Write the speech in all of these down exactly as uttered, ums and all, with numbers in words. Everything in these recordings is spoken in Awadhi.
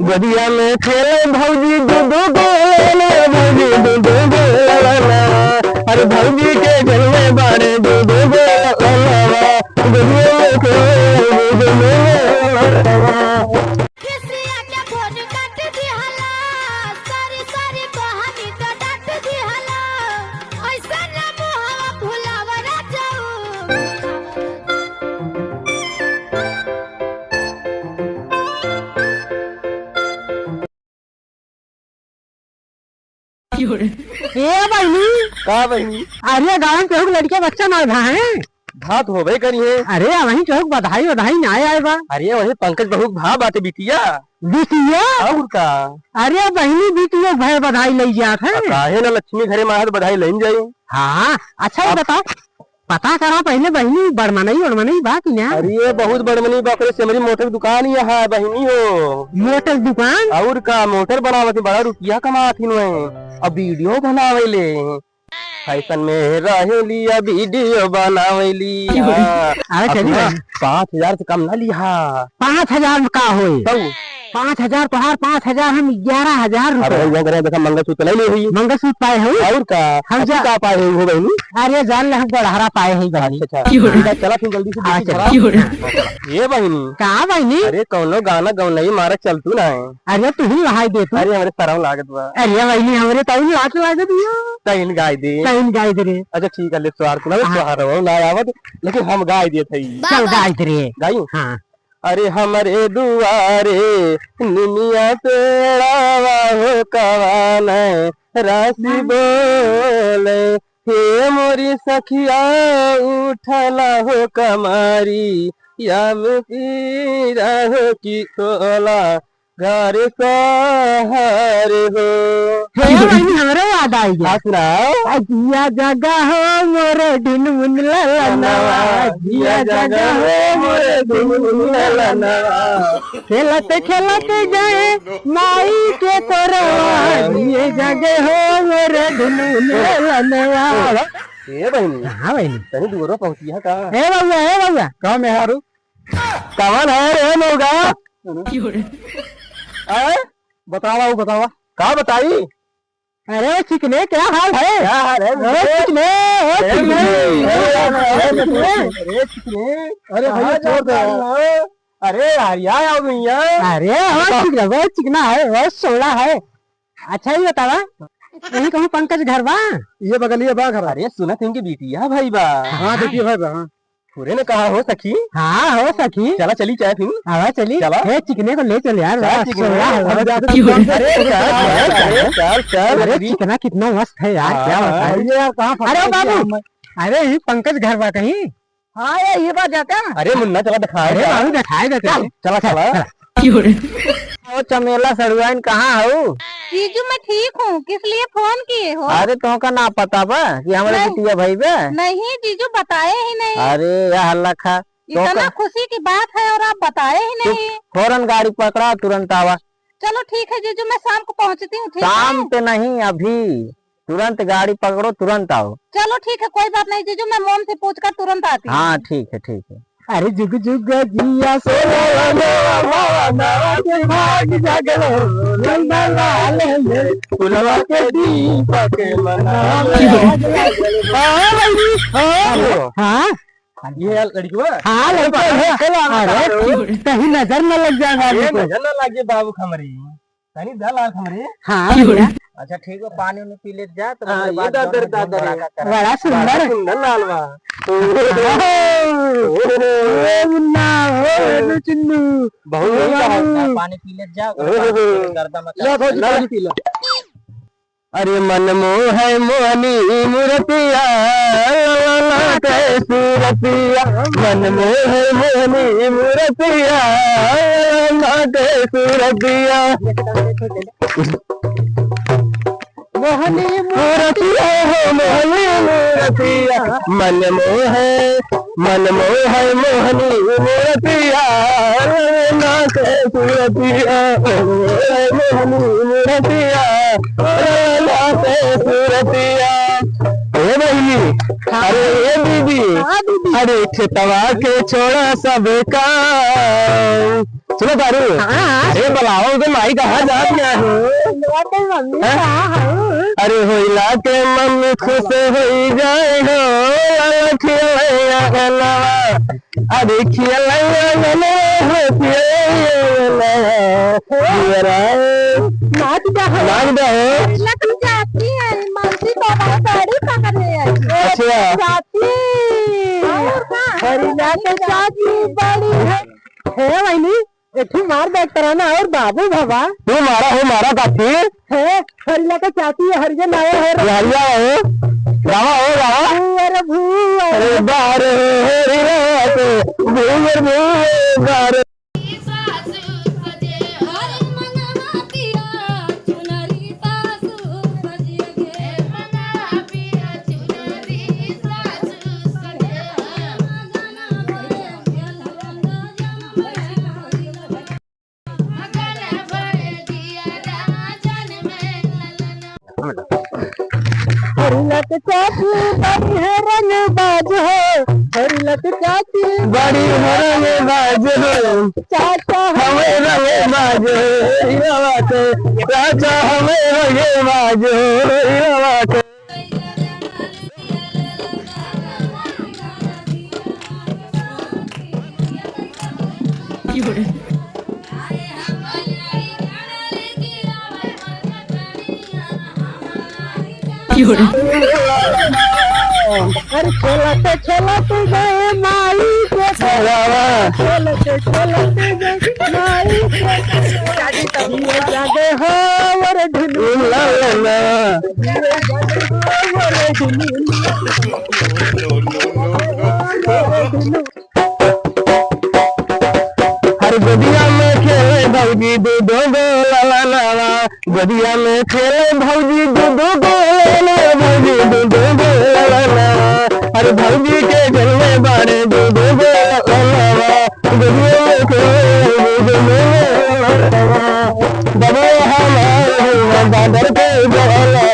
गोदिया में खेले भौजी दू दू गो ललना, भौजी दू दू गो ललना। अरे भौजी के घर में बारे दू दू गो ललना, गोदिया में खेले दू दू गो ललना। खिसिया के फोन काट दिहला, सॉरी सॉरी कहनी तो डांट दिहला, ऐसा ना मुहवा फुलावा राजाऊ। ए बहिनी। का बहिनी? अरे गाँव में केहू के लड़के बच्चा ना भा है? भा तो होबे करी है। अरे वहीं केहू के बधाई वधाई ना आए बा। अरे वहीं पंकज बहू के भा बाटे बिटिया। बिटिया? और का? अरे बहिनी बिटिया के भाई बधाई लई जात है। आ, काहे ना लक्ष्मी घरे में आए तो बधाई लई जाई। हाँ, अच्छा ये अब बताओ, पता करा पहिले बहिनी, बड़मनई उड़मनई बा कि ना? अरे, बहुत बड़मनई बा, ओकरे से हमरी मोटर दुकान यहाँ है बहिनी हो। मोटर दुकान? और का, मोटर बनावत ही, बड़ा रुपया कमात ही नुए। अब वीडियो बनावे ले, फैशन में रहेली, अब वीडियो बनावेली। हाँ, अरे, चली अपना बहिनी। पाँच हजार से कम ना लिहा। पाँच हजार में का होई? तऊ? पाँच हजार तोहार, पाँच हजार हम, ग्यारह हजार रुपया। अरे, यहाँ करे देखा, मंगलसूत्र ले ले हुई। मंगलसूत्र पाए हो? और का? हम अब जा- का पाए हो बहिनी? अरे, जान ले, हम गोड़हरा पाए हैं बहिनी। अच्छा, अच्छा। क्यों रे? ठीक है, चला फिर जल्दी से हाँ, देखी चला। घरा। क्यों रे? हाँ, चला। ये बहिनी। का बहिनी? अरे, कौनो गाना गौनई मारा चल तू ना है। अरे, तू ही नहाई दे तू। अरे, हमरे शरम लागत बा। अरे, बहिनी, हमरे तऊ लाज लागत बा। तईन गाय दे। तईन गाय दे रे। अच्छा, ठीक है, ले, तोहार तू ना, हाँ। तोहार हो, ना आवत, लेकिन हम गाय देत हई। चल, गाय दे रे। गाई? हाँ। अरे हमरे दुआरे निमिया पेड़ावा हो कवान रासी बोले, हे मोरी सखिया उठला हो कमारी, या में पीरा हो की तोला घर सहर हो। हे बहिनी, हमरे याद आई गया। हाँ, सुनाओ। आ जिया जगा हो मोरे ढुनमुन ललनवा, जिया जगा हो मोरे ढुनमुन ललनवा। खेलत खेलत गए माई के कोरवा, जिए जगे हो मोरे ढुनमुन ललनवा। ए बहिनी। हाँ बहिनी। तनी दूरो पहुँचिया का? ए बउआ, ए बउआ। का मेहारू? कवन है रे मौगा? आय? बतावा, वो बतावा। का बताई? अरे चिकने, क्या हाल है? क्या हाल है? अरे चिकने, ओ अरे चिकने, चिकने, ओ अरे चिकने, चिकने। अरे चिकने। अरे भैया, कहाँ छोड़ दे जाता यार। है? अरे हरिया आओ भैया। अरे ओ बताओ। चिकना, ओ चिकना है, ओ सोला है। अच्छा, ये बतावा, यही कहूँ पंकज घर बा? ये बगलिए बा घर। अरे सुनत इनके बिटिया भाई बा। हाँ, बिटिया भाई बा, हाँ। पूरे ने कहा हो सखी? हाँ, हो सखी। चला चली चाहे फिर। आवा चली। चला। ए, चिकने को ले चल यार, चला बड़ा चिकने। सोला है, हम बड़ा जाते चिकने। दुकान पे। अरे चल, चल, चल, चल, अरे अरे। चिकना कितना मस्त है यार, हाँ, क्या हाँ। बताएं? भैया यार, कहाँ फंसा अरे है बाबू, क्या? अरे ये पंकज घर बा कहीं? हाँ, ये, ये बात जाता है। अरे मुन्ना, चला दिखाए अरे जा। बाबू, दिखाए देते चल, हैं। चला, चला। चला। ओ चमेला सड़ुआइन, कहाँ हऊ? जीजू, मैं ठीक हूँ, किस लिए फोन किए हो? अरे, तोहका ना पता बा कि हमरे नहीं। बिटिया भाई बे? नहीं जीजू, बताए ही नहीं। अरे, या हल्ला खा। इतना तोहका खुशी की बात है और आप बताए ही तू नहीं। फौरन गाड़ी पकड़ा, तुरंत आवा। चलो ठीक है जीजू, मैं शाम को पहुँचती हूँ, ठीक है? शाम पे नहीं, अभी। तुरंत गाड़ी पकड़ो, तुरंत आओ। चलो ठीक है, कोई बात नहीं जीजू, मैं मोम से पूछ कर तुरंत आती हूँ। हाँ, ठीक है, ठीक है। अरे जुग जुग जिया सोना नवा नवा के भाग जागल हो, नंदा लाल ले फुलवा के दीपक मना। हाँ भाई, हाँ। हाँ? ये लड़की बा? हाँ, अरे लड़की बा। अरे, कहीं नजर न लग जाए बाबू को। नजर न लगे बाबू हमरी। तनी दा लाल हमरे। हाँ, भैया। अच्छा, ठीक बा, पानी उनी पी लेत जा, तो हाँ, ये दादर, दादर। बड़ा सुंदर। बड़ा सुंदर लाल बा। ओहो। ओहो। ओ मुन्ना, ओ हेलो चिन्नू। बहुत ओ नीक बाबू। है। पानी पी लेत जा, ओहो। गर्दा मचा। ले भौजी, पानी पी ला। अरे मन मोहै मोहनी मूरतिया, लागे सूरतिया। मन मोहै मोहनी मूरतिया, लागे सूरतिया। मोहनी मूरतिया हो मोहनी मूरतिया, मन मोहै मन मोहै मोहनी मूरतिया, लागे सूरतिया, मोहनी मूरतिया, लागे सूरतिया। ए बहिनी, हाँ। अरे ए दीदी, हाँ दीदी। अरे खेतवा के छोड़ा सब काम, सुनो तारू। हाँ। अरे बुलाओ तो माई कहाँ जात गया हो? बुलाओ तो मम्मी हाँ? कहाँ हो? अरे होइला के मम्मी खुश होई जाए हो, लाला खिलैया गनवा। अरे खिलैया गनवा हो, खिलैया गनवा। हो। जियरा। नाच जा हो। नाच जा हो। लग जाती है, मानसी बाबा गाड़ी पकड़ने आई। अच्छा। जाती। और का? हरिला के चाची बड़ी है। हे बहिनी, एठी मार देख करा ना और बाबू भवा। तू मारा हो, मारा काठी। हे, हरिला के चाची, हरिजन आया है रे। हरिया हो, गावा हो, गावा। भुअर, भुअर। अरे बार हो, हरिला के, भुअर, भुअर, बार। हरिलत चाची बड़ी है रंगबाज हो, हरिलत चाची बड़ी है रंगबाज हो। चाचा हमें रंगबाज हो, हीरा बाटे। चाचा हमें रंगबाज हो, हीरा बाटे। अरे खेलत खेलत गए माई के घरवा। खेलत खेलत गए माई के घरवा। ये जागे हो वर ढुलू। ला ला ला। ये जागे हो वर ढुलू। वर ढुलू। हर गोदिया में खेले भौजी दू दू गो ललनवा, गोदिया में खेले भौजी दू दू गो ललनवा, भौजी दू दू गो ललनवा। हर भौजी के जन्मे बारे दू दू गो ललनवा, गोदिया में खेले दू दू गो ललनवा। बबुआ हमार हुआ बादर के जलवा।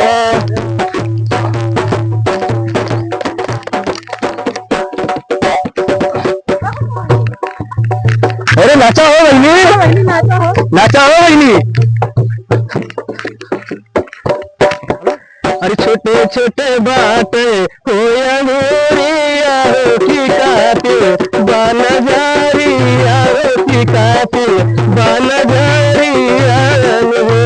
अरे नाचा हो बहिनी, बहिनी नाचा हो। नाचा हो बहिनी। अरे छोटे छोटे बाटे हो अंगूरिया हो की काटे बान जारिया हो की काटे बान जारिया हो।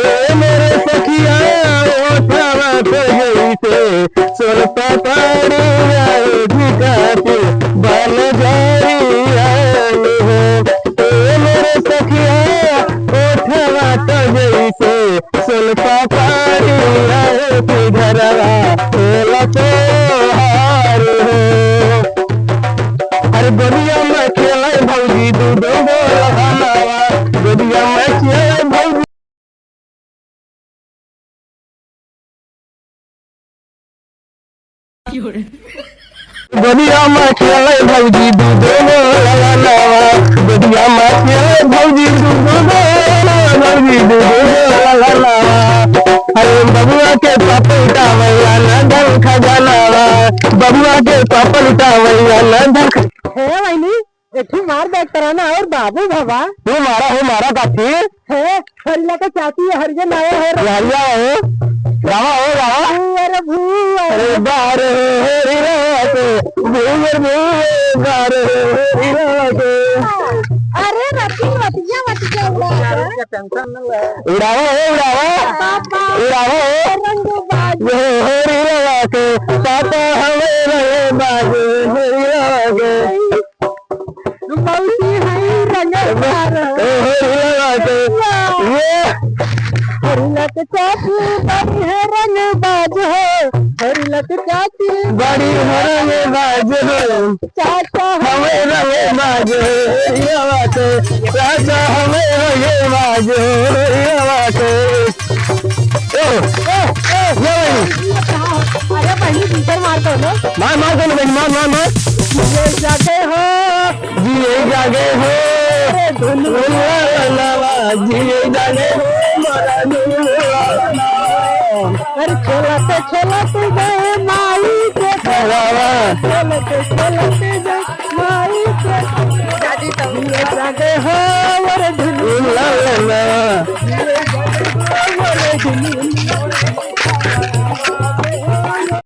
ए मोरे सखिया ओठवा पे जैसे सोन पापड़िया झिकाती बन जाइया हो। ए मोरे सखिया, ओठवा तो जैसे सोन पापड़िया की घरवा होला तोहार हो। अरे गोदिया में खेले भौजी दू दू गो लहनवा, गोदिया में खेले भौजी। गोदिया में खेले भौजी दू दू गो ललनवा, गोदिया में खेले भौजी दू दू गो ललनवा, भौजी दू दू गो ललनवा। अरे बबुआ के पापा उठावैया ना धन खजानावा, बबुआ के पापा उठावैया ना धन ख- हे बहिनी, एठी मार देख करा ना और बाबू भवा। तू मारा हो, मारा काठी। हे, हरिला के चाची, हरिजन आया है। हरिया हो, गावा हो, गावा। भूअर, भूअर। अरे बार हो, हरिला के, भूअर, भूअर, बार हो, हरिला के। अरे रतिया, रतिया, रतिया उड़ा। उड़ावा हो, उड़ावा। पापा। उड़ावा हो। रंग बाज। ये हरिला के, पापा हमें रंग बाज, हरिला के। मौसी है रंगदार। ए, होरी लगा के। वाह। ये। हरिलत चाची बड़ी है रंगबाज हो। हरिलत चाची बड़ी है रंगबाज हो। चाचा हमें रंगबाज हो। ये बात है। चाचा हमें रंगबाज हो। ये बात है। ओ, ओ, ओ, ये भाई। अरे बहिनी, भीतर मार दो ना। मार, मार दो ना बहिनी, मार, मार, मार। ये जागे हो। जिए जागे हो। अरे धुन। ललनवा, जिए जागे हो, मोरा धुन। अरे खेलत, खेलत गए माई के घरवा। खेलत, खेलत गए माई के। दादी ला, ला, ला।